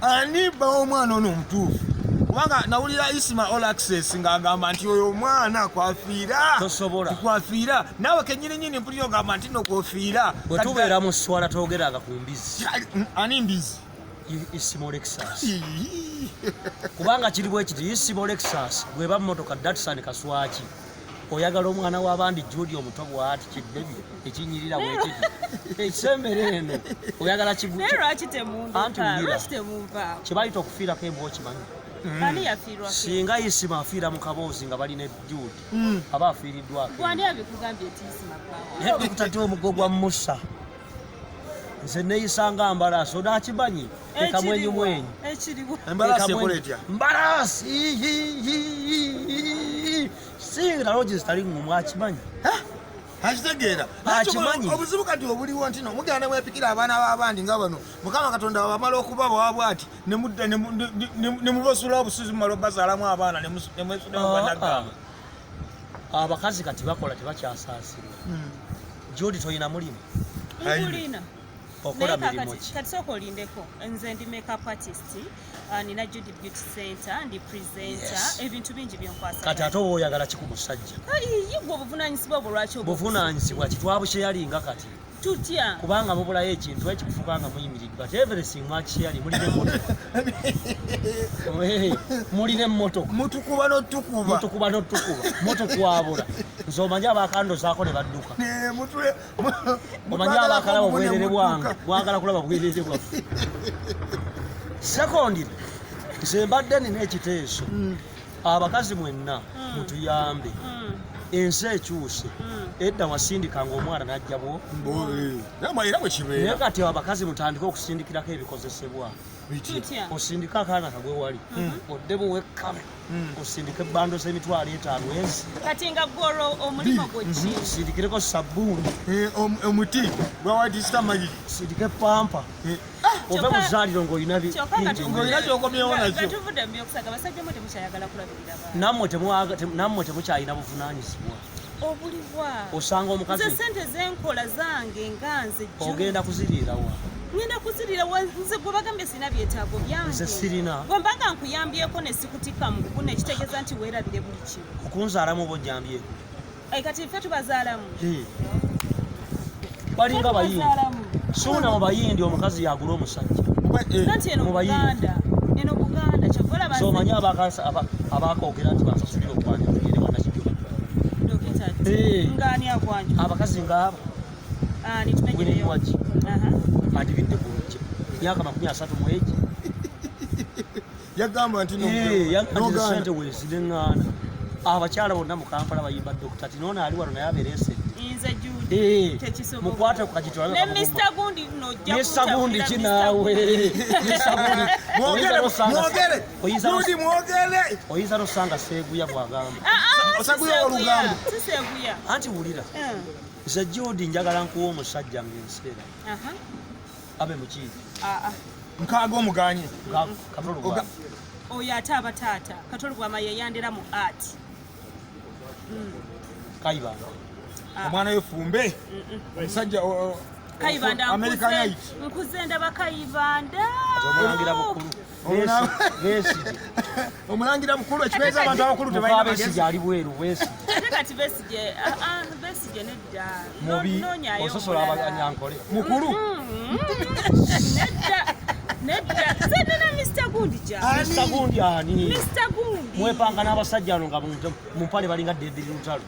Ani bba w'omwana ono omutuufu? Kubanga nawulira Isma All Access ng'agamba nti oyo omwana kwafiira. Tosobola. Kwafiira. Naawe kennyini nnyini mpulira ogamba nti no kwofiira. Bwe tubeera mu sswala toogeranga ku mbizi. Ani mbizi? Isimo Lexus. Kubanga kiri bwe kiti, Isimo Lexus bw'eba mmotoka Datsun Kaswaki. Oyagala omwana w'abandi Judy omuto bw'ati kiddebye ekinyirira bwekiti ekisembere eno oyagala kiguanti wulira kye bayita okufiirako embwa okimanyi. Singa Isima afiira mu kaboozi nga bali ne Jude aba afiiriddwako. Naye tukutadde omugo gwa Musa. Nze neyisa nga mbalaasi ono akimanyi ekamwenyumwenyu mbalaasi singa logi zitali ngumu akimanyi akitegeera akimanyi. Obuzibu kati obuliwo nti no mugenda ne mwepikira abaana b'abandi nga bano Mukama Katonda wabamala okubabawa bwati ne mubasula obusuzi mumala obazaalamu abaana ne mwesula banagamba. Abakazi kati bakola tebakyasaasirwa. Jodi toyina mulimu? Nkulina. Okola mirimu ki? Kati sooka olindeko. Nze ndi makeup artist, nina Judy Beauty Center, ndi presenter, ebintu bingi byenkwasa. Kati ate oba oyagala ki ku musajja? Ayi, gwe obuvunaanyizibwa obwo lwaki obwo? Buvunaanyizibwa ki? Twabusheyalinga kati. Tutya? Kubanga mubulayo ekintu ekikufuka nga muyimiridde. But everything mwakisheyali, mulina emmotoka. Mulina emmotoka. Mutukuba n'otukuba. Mutukuba n'otukuba. Mutukwabula. Nze omanyi abakandozaako ne badduka. Omanyi abakalaba obwerere bwange. Mwagala kulaba bwerere bwaffe. Secondly, nze mbadde nina ekiteeso. Abakazi mwenna mutuyambe. Ensi ekyuse. Edda wasindikanga omwana n'ajja bwo. Era bwe kibeera. Naye kati abakazi mutandike okusindikirako ebikozesebwa. Osindike akaana kagwe wali. Odde buwekkame. Osindike ebbando z'emitwalo 50 ezi. Kati nga gwe olwo omulimu gwo ki? Osindikireko sabbuuni. Omuti gwa White Star Magic. Osindike pampa. Ove mu zzaaliro ng'olina ng'olina ky'okomyewo nakyo. Nga tuvudde mu by'okusaaga, abasajja mwe temukyayagala kulabirira baana. Nammwe temukyalina buvunaanyizibwa. Obuliwa. Osanga omukazi. Nze ssente ze nkola zange nga nze jju. Ogenda kuziriira wa? Ngenda kuziriira wa, nze gwe bagambye sirina byetaago byange. Nze sirina. Bwe mba nga nkuyambyeko ne sikutikka mu mugugu ne kitegeeza nti weerabire buli kimu. Okunzaalamu oba onyambyeko? Kati ffe tubazaalamu. Balinga Bayindi. Suuna mu Bayindi omukazi yagula omusajja. Anti eno Mu Bayindi. Buganda. Eno Buganda kyova olaba So omanyi abakoogera nti bansasulira okwanjula tugende bannakijjo. Dokita ati, ng'ani akwanjula? Abakazi ng'abo. Ani tumenyereyo? Winnie Nwagi. Adibidde ku lujja. Myaka 30 egi. Yagamba nti Yagamba nti n'ogaana. ssente wezireŋŋaana. Abakyala bonna mu Kampala bayimba Dokita ati n'ono ali wano naye abeereesedde. Nze Judy. Tekisoboka. Mukwate ku kajito Ne Mr. Gundi nno ojja Mr. Gundi kuntabulira ki Mr. naawe? Gundi. Mr. Gundi. Mwogere, mwogere. Judy, mwogere. Oyinza n'osanga Seeguya bw'agamba. Oseguya Seeguya. olugambo. Si Seeguya. Anti wulira. Nze Judy njagala nkuwa omusajja ng'enseera. Abe mukiivi. Nkaaga omuganye. Katolo Lubwama. Oyo ate aba taata. Katolo Lubwama ye yandera mu art. Kayibanda. Omwana we Fumbe. Omusajja Kayibanda American Night. nkuze ndaba Kayibanda. Ate omulangira bukulu. Besigye. Omulangira bukulu ekibeeza abantu abakulu tebalina Muka magezi. Besigye ali bweru, Besigye. Ate kati Besigye, Besigye nedda. Mubi. Noonyayo Ososola omulala. abanyankole. Mukulu. Nedda. Nedda. Nze nina Mr. Gundi gya. Ani? Mr. Gundi ani? Mr. Gundi. Mwepanga n'abasajja wano nga mu mpale balinga David Lutalo.